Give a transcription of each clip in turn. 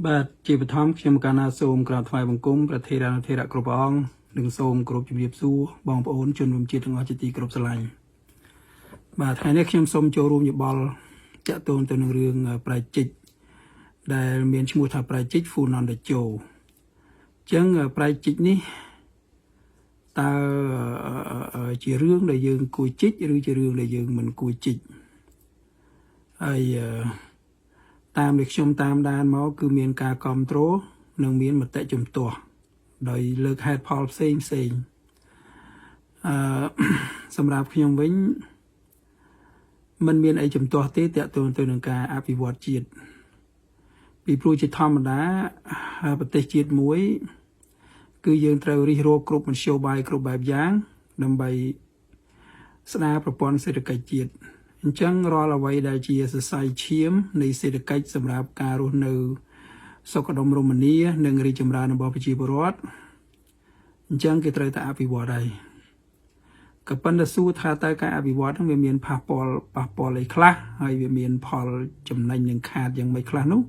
បាទជាបឋមខ្ញុំកាលណាសូមក្រាបថ្វាយបង្គំព្រះថេរានុថេរៈគ្រប់ព្រះអង្គនិងសូមគោរពជំរាបសួរបងប្អូនជនរួមជាតិទាំងអស់ជាទីគោរពស្រឡាញ់បាទថ្ងៃនេះខ្ញុំសូមចូលរួមយោបល់តាក់ទងទៅនឹងរឿងព្រែកជីកដែលមានឈ្មោះថាព្រែកជីកហ្វូណនតេជោអញ្ចឹងព្រែកជីកនេះតើជារឿងដែលយើងគួរជីកឬជារឿងដែលយើងមិនគួរជីកហើយតាមដែលខ្ញុំតាមដានមកគឺមានការគ្រប់គ្រងនិងមានមតិជំទាស់ដោយលើកហេតុផលផ្សេងផ្សេងអឺ សម្រាប់ខ្ញុំវិញมันមានអីជំទាស់ទេតាក់ទងទៅនឹងការអភិវឌ្ឍជាតិពីព្រោះជាធម្មតាប្រទេសជាតិមួយ គឺយើងត្រូវរិះរកគ្រប់មធ្យោបាយគ្រប់បែបយ៉ាង ដើម្បីស្ដារប្រព័ន្ធសេដ្ឋកិច្ចជាតិអញ្ចឹងរាល់អ្វីដែលជាសរសៃឈាមនៃសេដ្ឋកិច្ចសម្រាប់ការរស់នៅសុខដុមរមនានិងរីកចម្រើនរបស់ប្រជាពលរដ្ឋអញ្ចឹងគេត្រូវតែអភិវឌ្ឍហើយក៏ប៉ុន្តែសួរថាតើការអភិវឌ្ឍហ្នឹងវាមានប៉ះពាល់អីខ្លះហើយវាមានផលចំណេញនិងខាតយ៉ាងម៉េចខ្លះនោះ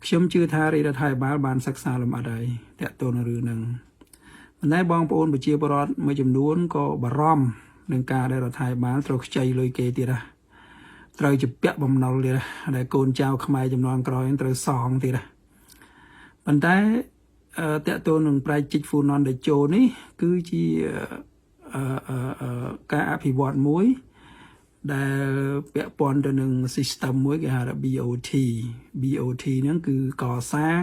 ខ្ញុំជឿថារាជរដ្ឋាភិបាលបានសិក្សាលម្អិតហើយតាក់ទងនឹងរឿងហ្នឹងប៉ុន្តែបងប្អូនប្រជាពលរដ្ឋមួយចំនួនក៏បារម្ភនឹងការដែលរដ្ឋាភិបាលត្រូវខ្ចីលុយគេទៀតណាត្រូវជពាក់បំណុលទៀតណាដែលកូនចៅខ្មែរចំនួនក្រោយត្រូវសងទៀតណាប៉ុន្តែតាក់ទងនឹងព្រែកជីកហ្វូណនតេជោនេះគឺជាការអភិវឌ្ឍមួយដែលពាក់ព័ន្ធទៅនឹង system មួយគេហៅថា BOT BOT ហ្នឹងគឺកសាង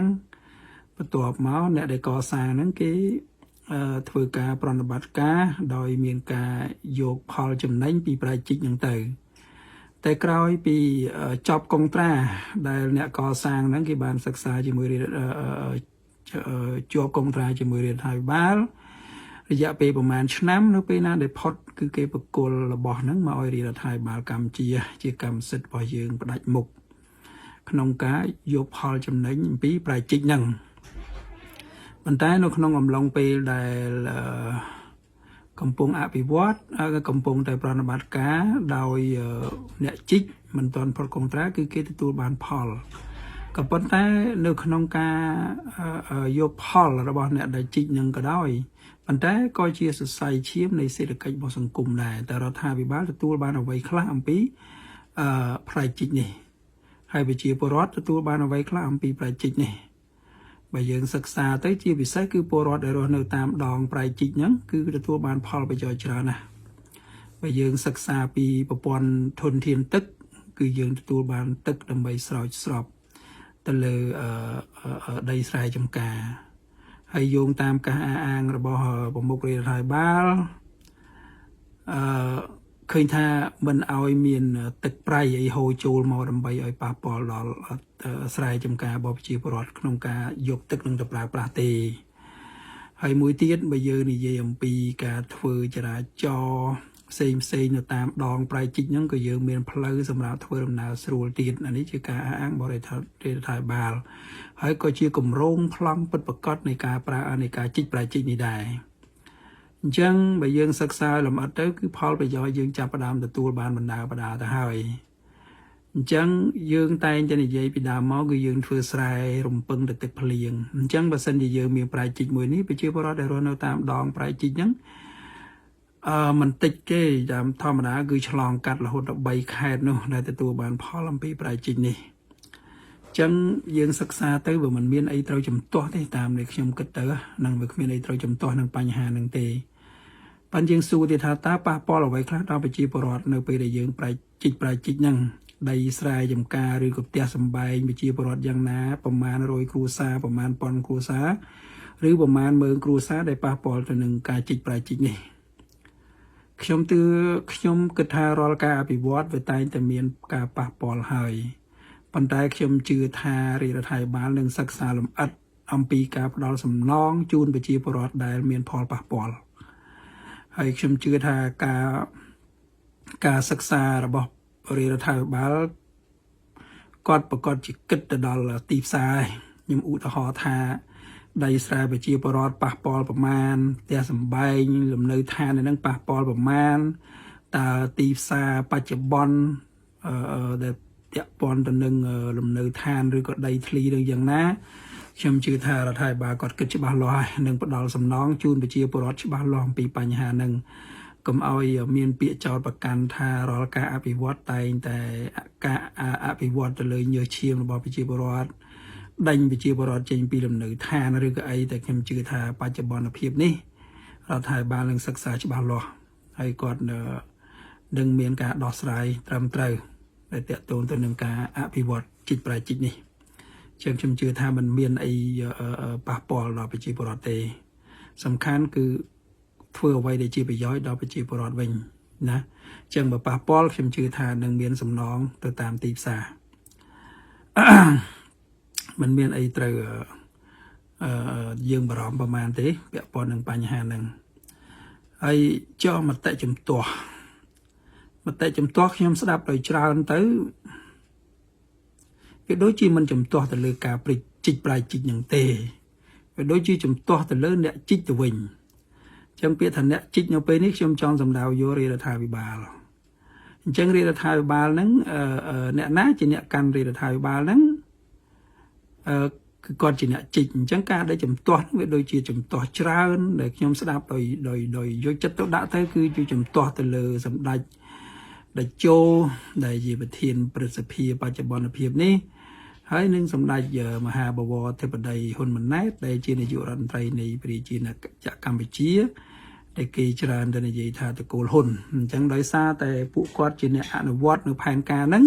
បន្ទាប់មកអ្នកដែលកសាងហ្នឹងគេធ្វើការប្រណិប័តការដោយមានការយកផលចំណេញពីព្រែកជីកហ្នឹងទៅតែក្រោយពីចប់កុងត្រាដែលអ្នកកសាងហ្នឹងគេបានសិក្សាជាមួយជាប់កុងត្រាជាមួយរដ្ឋាភិបាលរយៈពេលប្រហែលឆ្នាំនៅពេលណាដែលផុតគឺគេប្រគល់របស់ហ្នឹងមកឲ្យរាជរដ្ឋាភិបាលកម្ពុជាជាកម្មសិទ្ធិរបស់យើងផ្ដាច់មុខក្នុងការយកផលចំណេញអំពីព្រែកជីកហ្នឹងប៉ុន្តែនៅក្នុងអំឡុងពេលដែលកំពុងអភិវឌ្ឍកំពុងតែប្រណិប័តការដោយអ្នកជីកមិនទាន់ផុតកុងត្រាគឺគេទទួលបានផលក៏ប៉ុន្តែនៅក្នុងការយកផលរបស់អ្នកដែលជីកនឹងក៏ដោយប៉ុន្តែក៏ជាសរសៃឈាមនៃសេដ្ឋកិច្ចរបស់សង្គមដែរតែរដ្ឋាភិបាលទទួលបានអ្វីខ្លះអំពីអឺព្រែកជីកនេះហើយប្រជាពលរដ្ឋទទួលបានអ្វីខ្លះអំពីព្រែកជីកនេះបើយើងសិក្សាទៅជាពិសេសគឺពលរដ្ឋដែលរស់នៅតាមដងព្រែកជីកហ្នឹងគឺទទួលបានផលប្រយោជន៍ច្រើនណាស់បើយើងសិក្សាពីប្រព័ន្ធធនធានទឹក គឺយើងទទួលបានទឹកដើម្បីស្រោចស្រពទៅលើដីស្រែចម្ការហើយយោងតាមការអះអាងរបស់ប្រមុខរាជរដ្ឋាភិបាលអឺឃើញថាមិនឲ្យមានទឹកប្រៃអីហូរចូលមកដើម្បីឲ្យប៉ះពាល់ដល់ស្រែចម្ការរបស់ប្រជាពលរដ្ឋក្នុងការយកទឹកនឹងទៅប្រើប្រាស់ទេហើយមួយទៀតបើយើងនិយាយអំពីការធ្វើចរាចរណ៍ផ្សេងផ្សេងនៅតាមដងព្រែកជីកហ្នឹងក៏យើងមានផ្លូវសម្រាប់ធ្វើដំណើរស្រួលទៀតអានេះជាការអះអាងបរិយារដ្ឋាភិបាលហើយក៏ជាគម្រោងប្លង់ពិតប្រាកដនៃការប្រើនៃការជីកព្រែកជីកនេះដែរអញ្ចឹងបើយើងសិក្សាលម្អិតទៅគឺផលប្រយោជន៍យើងចាប់ផ្ដើមទទួលបានបណ្ដាបណ្ដាទៅហើយអញ្ចឹងយើងតែងតែនិយាយពីដើមមកគឺយើងធ្វើស្រែរំពឹងទៅទឹកភ្លៀងអញ្ចឹងបើសិនជាយើងមានព្រែកជីកមួយនេះប្រជាពលរដ្ឋដែលរស់នៅតាមដងព្រែកជីកហ្នឹងអឺមិនតិចទេតាមធម្មតាគឺឆ្លងកាត់រហូតដល់3ខេត្តនោះដែលទទួលបានផលអំពីព្រែកជីកនេះអញ្ចឹងយើងសិក្សាទៅវាមិនមានអីត្រូវជំទាស់ទេតាមដែលខ្ញុំគិតទៅនឹងវាគ្មានអីត្រូវជំទាស់នឹងបញ្ហានឹងទេប៉ុន្តែយើងសួរទៀតថាតើប៉ះពាល់អ្វីខ្លះដល់ប្រជាពលរដ្ឋនៅពេលដែលយើងព្រែកជីកព្រែកជីកហ្នឹងដីស្រែចម្ការឬក៏ផ្ទះសម្បែងប្រជាពលរដ្ឋយ៉ាងណាប្រមាណ100គ្រួសារប្រមាណប៉ុនគ្រួសារឬប្រមាណម៉ឺនគ្រួសារដែលប៉ះពាល់ទៅនឹងការជីកព្រែកជីកនេះខ្ញុំទឿខ្ញុំគិតថារាល់ការអភិវឌ្ឍវាតែងតែមានការប៉ះពាល់ហើយប៉ុន្តែខ្ញុំជឿថារាជរដ្ឋាភិបាលនឹងសិក្សាលម្អិតអំពីការផ្ដល់សំណងជូនប្រជាពលរដ្ឋដែលមានផលប៉ះពាល់ហើយខ្ញុំជឿថាការសិក្សារបស់រាជរដ្ឋាភិបាលគាត់ប្រកាសជាគិតទៅដល់ទីផ្សារខ្ញុំឧទាហរណ៍ថាដីស្រែប្រជាពលរដ្ឋប៉ះពាល់ប្រមាណផ្ទះសម្បែងលំនៅឋាននៅនឹងប៉ះពាល់ប្រមាណតើទីផ្សារបច្ចុប្បន្នអឺដែល ពាក់ព័ន្ធទៅនឹងលំនៅឋានឬក៏ដីធ្លីឬយ៉ាងណាខ្ញុំជឿថារដ្ឋាភិបាលគាត់គិតច្បាស់លាស់ហើយនឹងផ្ដល់សំណងជូនប្រជាពលរដ្ឋច្បាស់លាស់អំពីបញ្ហាហ្នឹងកុំឲ្យមានពាក្យចោទប្រកាន់ថារាល់ការអភិវឌ្ឍតែងតែការអភិវឌ្ឍទៅលើញើសឈាមរបស់ប្រជាពលរដ្ឋដេញប្រជាពលរដ្ឋចេញពីលំនៅឋានឬក៏អីតែខ្ញុំជឿថាបច្ចុប្បន្នភាពនេះរដ្ឋាភិបាលនឹងសិក្សាច្បាស់លាស់ហើយគាត់នឹងមានការដោះស្រាយត្រឹមត្រូវដែលតាក់ទងទៅនឹងការអភិវឌ្ឍជីកប្រែជីកនេះចឹងខ្ញុំជឿថាมันមានអីប៉ះពាល់ដល់ប្រជាពលរដ្ឋទេ សំខាន់គឺធ្វើអ្វីដែលជាប្រយោជន៍ដល់ប្រជាពលរដ្ឋវិញណាចឹងបើប៉ះពាល់ខ្ញុំជឿថានឹងមានសំណងទៅតាមទីផ្សារ มันមានអីត្រូវអឺយើងបារម្ភប្រហែលទេពាក់ព័ន្ធនឹងបញ្ហាហ្នឹងហើយចុះមតិជំទាស់មតិជំទាស់ខ្ញុំស្ដាប់ដោយច្រើនទៅវាដូចជាមិនជំទាស់ទៅលើការព្រិចជីកប្រាយជីកនឹងទេវាដូចជាជំទាស់ទៅលើអ្នកជីកទៅវិញចឹងពាក្យថាអ្នកជីកនៅពេលនេះខ្ញុំចង់សម្ដៅយករាជរដ្ឋាភិបាលអញ្ចឹងរាជរដ្ឋាភិបាលហ្នឹងអ្នកណាជាអ្នកកាន់រាជរដ្ឋាភិបាលហ្នឹងអឺគឺគាត់ជាអ្នកជីកអញ្ចឹងការដែលជំទាស់វាដូចជាជំទាស់ច្រើនដែលខ្ញុំស្ដាប់ដោយដោយដោយយកចិត្តទុកដាក់ទៅគឺជាជំទាស់ទៅលើសម្ដេចតេជោដែលជាប្រធានព្រឹទ្ធសភាបច្ចុប្បន្នភាពនេះហើយនឹងសម្ដេចមហាបវរធិបតីហ៊ុនម៉ាណែតដែលជានាយករដ្ឋមន្ត្រីនៃប្រជាណាចក្រកម្ពុជាដែលគេច្រើនតែនិយាយថាតកូលហ៊ុនអញ្ចឹងដោយសារតែពួកគាត់ជាអ្នកអនុវត្តនៅផែនការហ្នឹង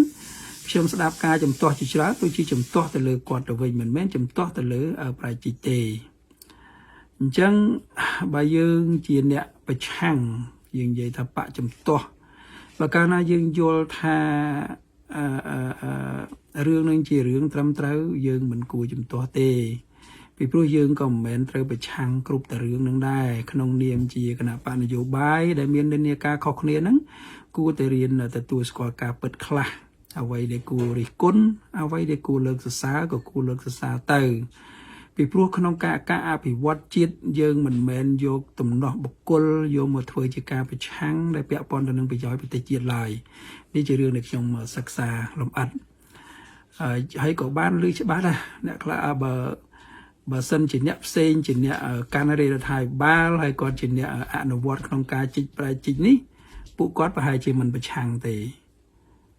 ខ្ញុំស្ដាប់ការជំទាស់ជាច្រើនដូចជាជំទាស់ទៅលើគាត់ទៅវិញមិនមែនជំទាស់ទៅលើប្រជាជាតិទេអញ្ចឹងបើយើងជាអ្នកប្រឆាំងយើងនិយាយថាបកជំទាស់បើកាលណាយើងយល់ថាអឺអឺរឿងនឹងជារឿងត្រឹមត្រូវយើងមិនគួរជំទាស់ទេពីព្រោះយើងក៏មិនមែនត្រូវប្រឆាំងគ្រប់តែរឿងនឹងដែរក្នុងនាមជាគណៈបកនយោបាយដែលមាននិន្នាការខុសគ្នាហ្នឹងគួរតែរៀនទទួលស្គាល់ការពិតខ្លះអ្វីដែលគួររិះគន់អ្វីដែលគួរលើកសរសើរក៏គួរលើកសរសើរទៅពីព្រោះក្នុងការការអភិវឌ្ឍជាតិយើងមិនមែនយកទំនាស់បុគ្គលយកមកធ្វើជាការប្រឆាំងដែលពាក់ព័ន្ធទៅនឹងប្រយោជន៍ប្រទេសជាតិឡើយនេះជារឿងដែលខ្ញុំសិក្សាលម្អិតហើយក៏បានឮច្បាស់ដែរអ្នកខ្លះបើបើសិនជាអ្នកផ្សេងជាអ្នកកាន់រាជរដ្ឋាភិបាលហើយគាត់ជាអ្នកអនុវត្តក្នុងការជីកប្រែជីកនេះពួកគាត់ប្រហែលជាមិនប្រឆាំងទេ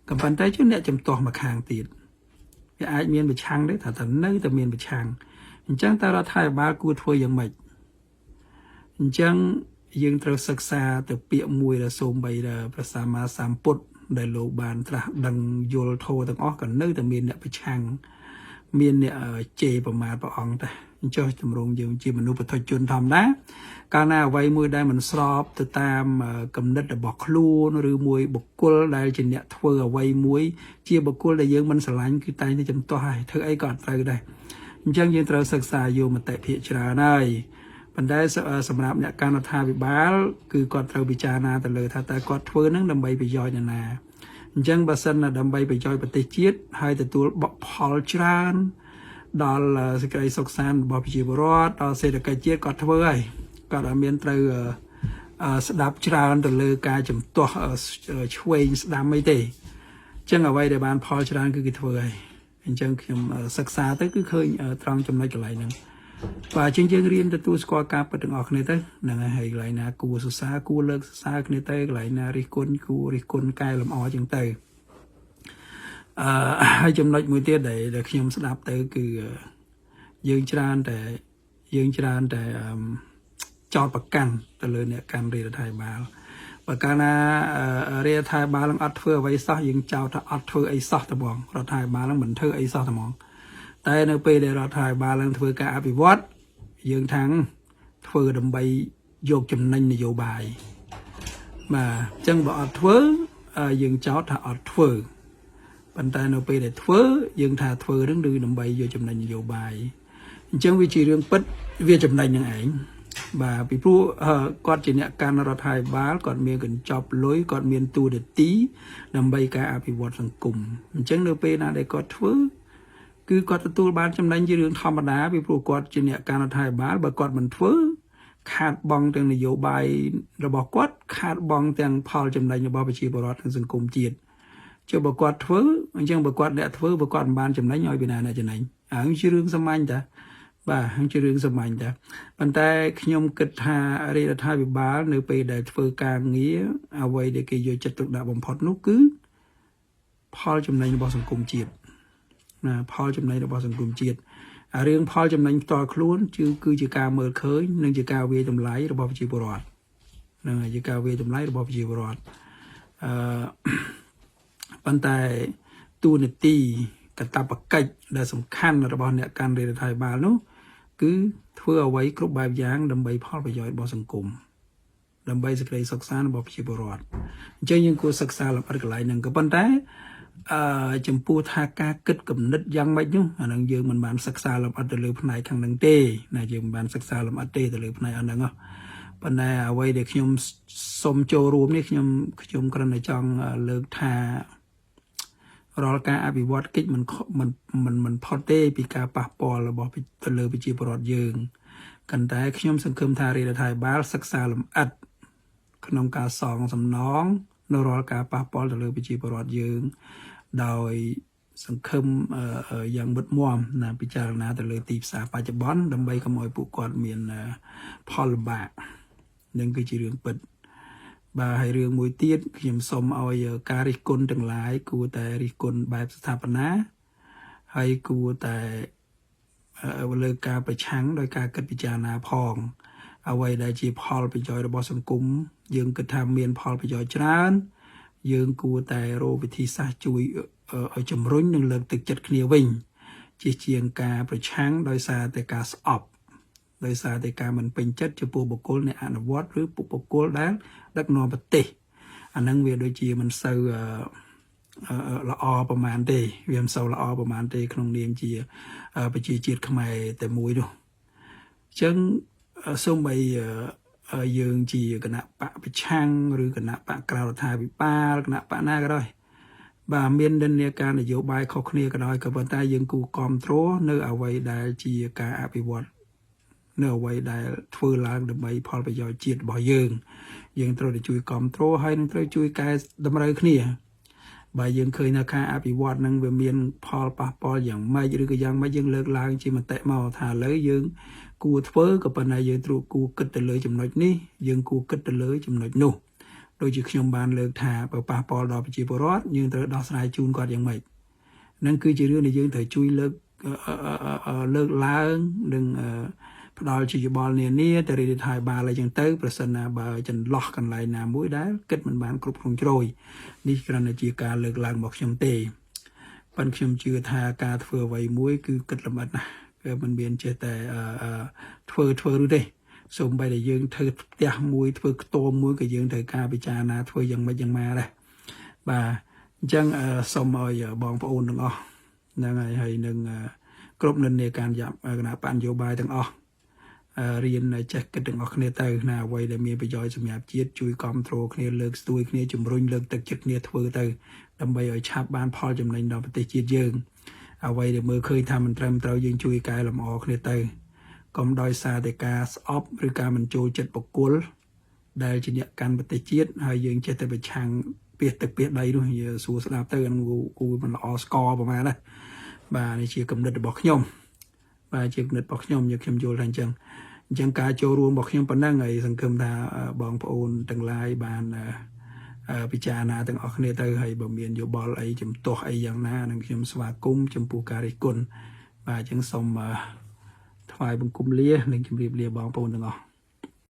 ក៏ប៉ុន្តែជាអ្នកចំទាស់មកខាងទៀតវាអាចមានប្រឆាំងទេថាតែនៅតែមានប្រឆាំងអញ្ចឹងតើរដ្ឋាភិបាលគួរធ្វើយ៉ាងម៉េចអញ្ចឹងយើងត្រូវសិក្សាទៅពាក្យមួយដែលសូម្បីដល់ព្រះសម្មាសម្ពុទ្ធដែលលោកបានត្រាស់ដឹងយល់ធម៌ទាំងអស់ក៏នៅតែមានអ្នកប្រឆាំងមានអ្នកជេរប្រមាថព្រះអង្គដែរអញ្ចឹងទម្រង់យើងជាមនុស្សពុទ្ធជនធម្មតាកាលណាអ្វីមួយដែលមិនស្របទៅតាមគំនិតរបស់ខ្លួនឬមួយបុគ្គលដែលជាអ្នកធ្វើអ្វីមួយជាបុគ្គលដែលយើងមិនស្រឡាញ់គឺតែងតែចំទាស់ហើយធ្វើអីក៏អត់ត្រូវដែរអញ្ចឹងយើងត្រូវសិក្សាយកមតិភាគច្រើនហើយប៉ុន្តែសម្រាប់អ្នកកាន់រដ្ឋាភិបាលគឺគាត់ត្រូវពិចារណាទៅលើថាតើគាត់ធ្វើនឹងដើម្បីប្រយោជន៍នរណាអញ្ចឹងបើសិនណាដើម្បីប្រយោជន៍ប្រទេសជាតិហើយទទួលបកផលច្រើនដល់សេចក្តីសុខសាន្តរបស់ប្រជាពលរដ្ឋដល់សេដ្ឋកិច្ចជាតិគាត់ធ្វើហើយគាត់អត់មានត្រូវស្ដាប់ច្រើនទៅលើការជំទាស់ឆ្វេងស្ដាំអីទេអញ្ចឹងអ្វីដែលបានផលច្រើនគឺគេធ្វើហើយអញ្ចឹងខ្ញុំសិក្សាទៅគឺឃើញត្រង់ចំណុចកន្លែងហ្នឹងបាទអញ្ចឹងយើងរៀនទទួលស្គាល់ការពិតទាំងអស់គ្នាទៅហ្នឹងហើយកន្លែងណាគួរសរសើរគួរលើកសរសើរគ្នាទៅកន្លែងណារិះគន់គួររិះគន់កែលម្អអញ្ចឹងទៅអឺហើយចំណុចមួយទៀតដែលខ្ញុំស្ដាប់ទៅគឺយើងច្រើនតែយើងច្រើនតែចោតប្រកាន់ទៅលើអ្នកកាន់រាជរដ្ឋាភិបាលបើកាលណារាជរដ្ឋាភិបាលនឹងអត់ធ្វើអ្វីសោះយើងចោទថាអត់ធ្វើអីសោះតែបងរដ្ឋាភិបាលនឹងមិនធ្វើអីសោះតែហ្មងតែនៅពេលដែលរដ្ឋាភិបាលនឹងធ្វើការអភិវឌ្ឍយើងថាងធ្វើដើម្បីយកចំណេញនយោបាយបាទអញ្ចឹងបើអត់ធ្វើយើងចោទថាអត់ធ្វើប៉ុន្តែនៅពេលដែលធ្វើយើងថាធ្វើនឹងឬដើម្បីយកចំណេញនយោបាយអញ្ចឹងវាជារឿងពិតវាចំណេញនឹងឯងបាទពីព្រោះគាត់ជាអ្នកកាន់រដ្ឋាភិបាលគាត់មានកញ្ចប់លុយគាត់មានតួនាទីដើម្បីការអភិវឌ្ឍសង្គមអញ្ចឹងនៅពេលណាដែលគាត់ធ្វើគឺគាត់ទទួលបានចំណេញជារឿងធម្មតាពីព្រោះគាត់ជាអ្នកកាន់រដ្ឋាភិបាលបើគាត់មិនធ្វើខាតបង់ទាំងនយោបាយរបស់គាត់ខាតបង់ទាំងផលចំណេញរបស់ប្រជាពលរដ្ឋនិងសង្គមជាតិ។ ចុះបើគាត់ធ្វើអញ្ចឹងបើគាត់អ្នកធ្វើបើគាត់មិនបានចំណេញឲ្យពីណាអ្នកចំណេញអាហ្នឹងជារឿងសាមញ្ញតាបាទហ្នឹងជារឿងសាមញ្ញតាប៉ុន្តែខ្ញុំគិតថារាជរដ្ឋាភិបាលនៅពេលដែលធ្វើការងារអ្វីដែលគេយកចិត្តទុកដាក់បំផុតនោះគឺផលចំណេញរបស់សង្គមជាតិណាផលចំណេញរបស់សង្គមជាតិអារឿងផលចំណេញផ្ទាល់ខ្លួនគឺគឺជាការមើលឃើញនិងជាការវាយតម្លៃរបស់ប្រជាពលរដ្ឋហ្នឹងហើយជាការវាយតម្លៃរបស់ប្រជាពលរដ្ឋអឺ ប៉ុន្តែតួនាទីកាតព្វកិច្ចដែលសំខាន់របស់អ្នកកាន់រាជរដ្ឋាភិបាលនោះគឺធ្វើអ្វីគ្រប់បែបយ៉ាងដើម្បីផលប្រយោជន៍របស់សង្គមដើម្បីសេចក្តីសុខសាន្តរបស់ប្រជាពលរដ្ឋអញ្ចឹងយើងគួរសិក្សាលម្អិតកន្លែងហ្នឹងក៏ប៉ុន្តែអឺចំពោះថាការគិតគំនិតយ៉ាងម៉េចនោះអាហ្នឹងយើងមិនបានសិក្សាលម្អិតទៅលើផ្នែកខាងហ្នឹងទេណាយើងមិនបានសិក្សាលម្អិតទេទៅលើផ្នែកអស់ហ្នឹងហ៎ប៉ុន្តែអ្វីដែលខ្ញុំសូមចូលរួមនេះខ្ញុំខ្ញុំគ្រាន់តែចង់លើកថា រាល់ការអភិវឌ្ឍកិច្ចមិនខមិនមិនមិនផុតទេពីការប៉ះពាល់របស់ទៅលើប្រជាពលរដ្ឋយើងកន្តែខ្ញុំសង្ឃឹមថារាជរដ្ឋាភិបាលសិក្សាលម្អិតក្នុងការសងសំណងនៅរាល់ការប៉ះពាល់ទៅលើប្រជាពលរដ្ឋយើងដោយសង្ឃឹមយ៉ាងមុតមមណាពិចារណាទៅលើទីផ្សារបច្ចុប្បន្នដើម្បីកុំឲ្យពួកគាត់មានផលលំបាកនឹងគឺជារឿងពិត បាទហើយរឿងមួយទៀតខ្ញុំសូមឲ្យការរិះគន់ទាំងឡាយគួរតែរិះគន់បែបស្ថាបនាហើយគួរតែលើការប្រឆាំងដោយការគិតពិចារណាផង អ្វីដែលជាផលប្រយោជន៍របស់សង្គមយើងគិតថាមានផលប្រយោជន៍ច្រើន យើងគួរតែរកវិធីសាស្ត្រជួយឲ្យជំរុញនិងលើកទឹកចិត្តគ្នាវិញ ជាជាងការប្រឆាំងដោយសារតែការស្អប់ដោយសារតែការមិនពេញចិត្តចំពោះបុគ្គលអ្នកអនុវត្តឬបុគ្គលដែលដឹកនាំប្រទេសអាហ្នឹងវាដូចជាមិនសូវល្អប្រហែលទេវាមិនសូវល្អប្រហែលទេក្នុងនាមជាប្រជាជាតិខ្មែរតែមួយនោះអញ្ចឹងសូម្បីយើងជាគណបក្សប្រឆាំងឬគណបក្សក្រៅរដ្ឋាភិបាលគណបក្សណាក៏ដោយបាទមាននិន្នាការនយោបាយខុសគ្នាក៏ដោយក៏ប៉ុន្តែយើងគួរគ្រប់គ្រងនៅអ្វីដែលជាការអភិវឌ្ឍនៅអ្វីដែលធ្វើឡើងដើម្បីផលប្រយោជន៍ជាតិរបស់យើងយើងត្រូវតែជួយគ្រប់គ្រងហើយនឹងត្រូវជួយកែតម្រូវគ្នាបើយើងឃើញថាការអភិវឌ្ឍនឹងវាមានផលប៉ះពាល់យ៉ាងម៉េចឬក៏យ៉ាងម៉េចយើងលើកឡើងជាមតិមកថាឥឡូវយើងគួរធ្វើក៏ប៉ុន្តែយើងត្រូវគួរគិតទៅលើចំណុចនេះយើងគួរគិតទៅលើចំណុចនោះដូចជាខ្ញុំបានលើកថាបើប៉ះពាល់ដល់ប្រជាពលរដ្ឋយើងត្រូវដោះស្រាយជូនគាត់យ៉ាងម៉េចនឹងគឺជារឿងដែលយើងត្រូវជួយលើកលើកឡើងនិងផ្ដល់ជាយោបល់នានាទៅរាជរដ្ឋាភិបាលអីចឹងទៅប្រសិនណាបើចន្លោះកន្លែងណាមួយដែលគិតមិនបានគ្រប់គ្រងជ្រោយនេះគ្រាន់តែជាការលើកឡើងរបស់ខ្ញុំទេប៉ុន្តែខ្ញុំជឿថាការធ្វើអ្វីមួយគឺគិតលម្អិតណាស់គឺមិនមានចេះតែធ្វើធ្វើឬទេសូម្បីតែយើងធ្វើផ្ទះមួយធ្វើខ្ទមមួយក៏យើងត្រូវការពិចារណាធ្វើយ៉ាងម៉េចយ៉ាងម៉ាដែរបាទអញ្ចឹងសូមឲ្យបងប្អូនទាំងអស់ហ្នឹងហើយហើយនឹងគ្រប់និន្នាការគណបក្សនយោបាយទាំងអស់រៀនចេះគិតទាំងអស់គ្នាទៅណាអ្វីដែលមានប្រយោជន៍សម្រាប់ជាតិជួយគ្រប់គ្រងគ្នាលើកស្ទួយគ្នាជំរុញលើកទឹកចិត្តគ្នាធ្វើទៅដើម្បីឲ្យឆាប់បានផលចំណេញដល់ប្រទេសជាតិយើងអ្វីដែលមើលឃើញថាមិនត្រឹមត្រូវយើងជួយកែលម្អគ្នាទៅកុំដោយសារតែការស្អប់ឬការមិនចូលចិត្តបុគ្គលដែលជាអ្នកកាន់ប្រទេសជាតិហើយយើងចេះតែប្រឆាំងពីទឹកពីដីនោះយើងសួរស្ដាប់ទៅអានោះគូមិនល្អស្កប្រហែលណាបាទនេះជាគំនិតរបស់ខ្ញុំបាទជាគំនិតរបស់ខ្ញុំយើងខ្ញុំយល់ថាអញ្ចឹងអញ្ចឹងការចូលរួមរបស់ខ្ញុំប៉ុណ្ណឹងហើយសង្ឃឹមថាបងប្អូនទាំងឡាយបានពិចារណាទាំងអស់គ្នាទៅហើយបើមានយោបល់អីជំទាស់អីយ៉ាងណានឹងខ្ញុំស្វាគមន៍ចំពោះការរិះគន់បាទអញ្ចឹងសូមថ្វាយបង្គំលានិងជម្រាបលាបងប្អូនទាំងអស់។